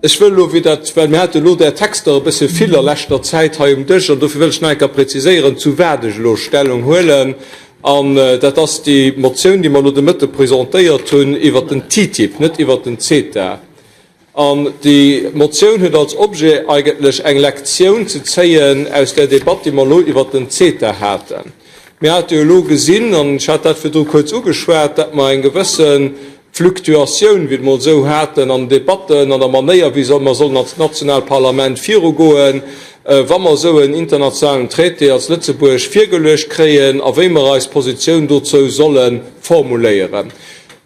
Ech wëll elo, wéi dat, well mir hate elo där Texter e bësse vill a leschter Zäit hei um Dësch, an dofir wëll ech nach eng Kéier präziséieren, zu wat ech elo Stellung huelen. An dat ass déi Motioun, déi mer elo de Mëtte presentéiert hunn iwwert den TTIP, net iwwert den CETA. An déi Motioun huet als Objet eigentlech eng Lektioun ze zéien aus där Debatt, déi mer elo iwwert den CETA haten. Mir hate jo elo gesinn, an ech hat dat virdru kuerz ugeschwat, datt mer eng gewësse Fluktuatioun, wéi et emol esou, haten an den Debatten, an der Manéier, wéi soll mer sollen als nationaalt Parlament virugoen, wa mer esou en internationalen Traité als Lëtzebuerg virgeluecht kréien a wéi mer eis Positioun dozou solle formuléieren.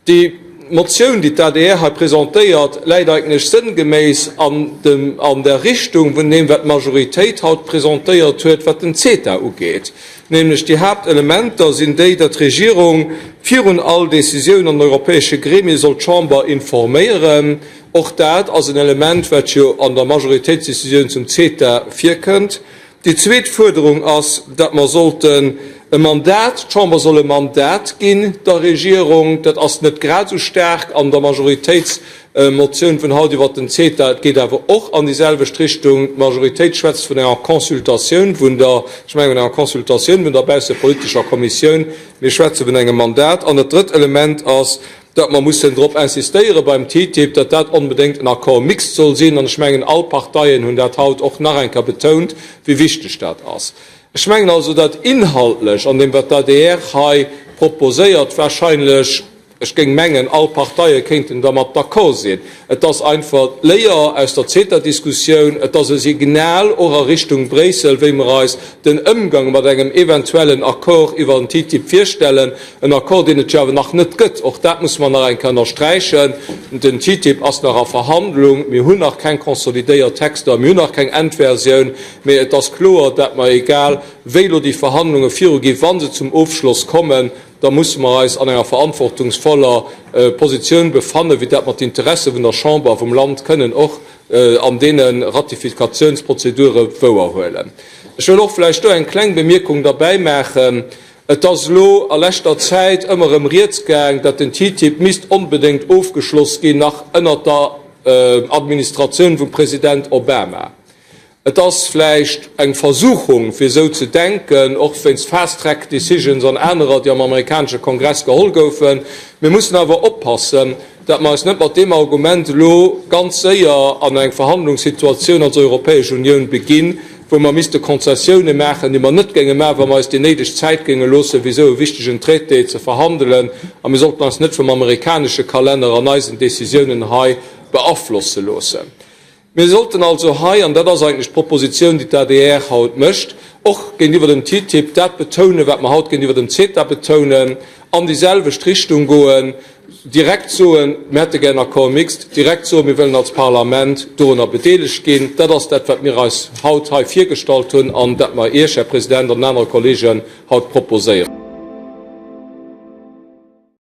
Déi Motioun, déi d'ADR hei presentéiert, läit eigentlech sënngeméiss an dem, an der Richtung vun deem, wat d'Majoritéit haut presentéiert huet, wat den CETA ugeet. Nämlech déi Haaptelementer sinn déi, datt d'Regierung virun all Décisioun an den europäesche Gremie soll d'Chamber informéieren. Och dat ass en Element, wat jo an der Majoritéitsdécisioun zum CETA virkënnt. Déi zweet Fuerderung ass, datt mer sollten e Mandat, d'Chamber soll e Mandat ginn der Regierung. Dat ass net grad esou staark an der Majoritéitsmotioun vun haut iwwert den CETA. Et geet awer och an déi selwecht Richtung. D'Majoritéit schwätzt vun enger Consultatioun vun der, ech mengen, vun enger Consultatioun vun der baussepolitescher Kommissioun. Mir schwätze vun engem Mandat. An dat drëtt Element ass, datt mer mussen drop insistéiere beim TTIP, datt dat onbedéngt en Accord mixte soll sinn. An ech mengen, all Parteien hunn dat haut och nach eng Kéier betount, wéi wichteg dat ass. Ech mengen also, datt inhaltlech an deem, wat d'ADR hei proposéiert, wahrscheinlech, ech géing mengen, all Parteie kéinten dermat d'accord sinn. Et ass einfach d'Léier aus der CETA-Diskussioun, et ass e Signal och a Richtung Bréissel, wéi mer eis den Ëmgang mat engem eventuellen Accord iwwer en TTIP virstellen, en Accord, deen et jo awer nach net gëtt, och dat musse mer nach eng Kéier ënnersträichen, den TTIP ass nach a Verhandlung, mir hunn nach keng konsolidéiert Texter, mir hunn nach keng Endversioun, mee et ass kloer, dat mer, egal wéi elo déi Verhandlunge viruginn, wa se zum Ofschloss kommen, da musse mer eis an enger verantwortungsvoller Positioun befannen, fir dat mer d'Interesse vun der Chamber a vum Land kënnen och an deene Ratifikationsprozedure wouerhuelen. Ech wëll och vläicht do eng kleng Bemierkung derbäi maachen. Et ass elo a leschter Zäit ëmmer erëm rieds gaang, datt den TTIP misst onbedéngt ofgeschloss ginn, nach ënnert der Administratioun vum President Obama. Et ass vläicht eng Versuchung, fir esou ze denken, och wéinst Fast Track Decisions an anerer, déi am amerikanesche Kongress geholl goufen. Mir mussen awer oppassen, datt mer eis net mat deem Argument elo ganz séier an eng Verhandlungssituatioun als Europäesch Unioun beginn, wou mer misste Konzessioune maachen, déi mer net géinge maachen, wa mer eis déi néideg Zäit géinge loossen, fir esou e wichtegen Traité ze verhandelen. A mir sollten eis net vum amerikanesche Kalenner an eisen Décisiounen hei beaflosse loossen. Mir sollten also hei, an dat ass eigentlech d'Propositioun, déi d'ADR haut mécht, och géintiwwer dem TTIP dat betounen, wat mer haut géintiwwer dem CETA betounen, an déi selwecht Richtung goen, direkt soen, mir hätte gär en Accord mixte, direkt soen, mir wëllen als Parlament dorunner bedeelegt ginn. Dat ass dat, wat mir eis haut hei virgestallt hunn an dat mer Iech, Här President, an den anere Kollegen haut proposéieren.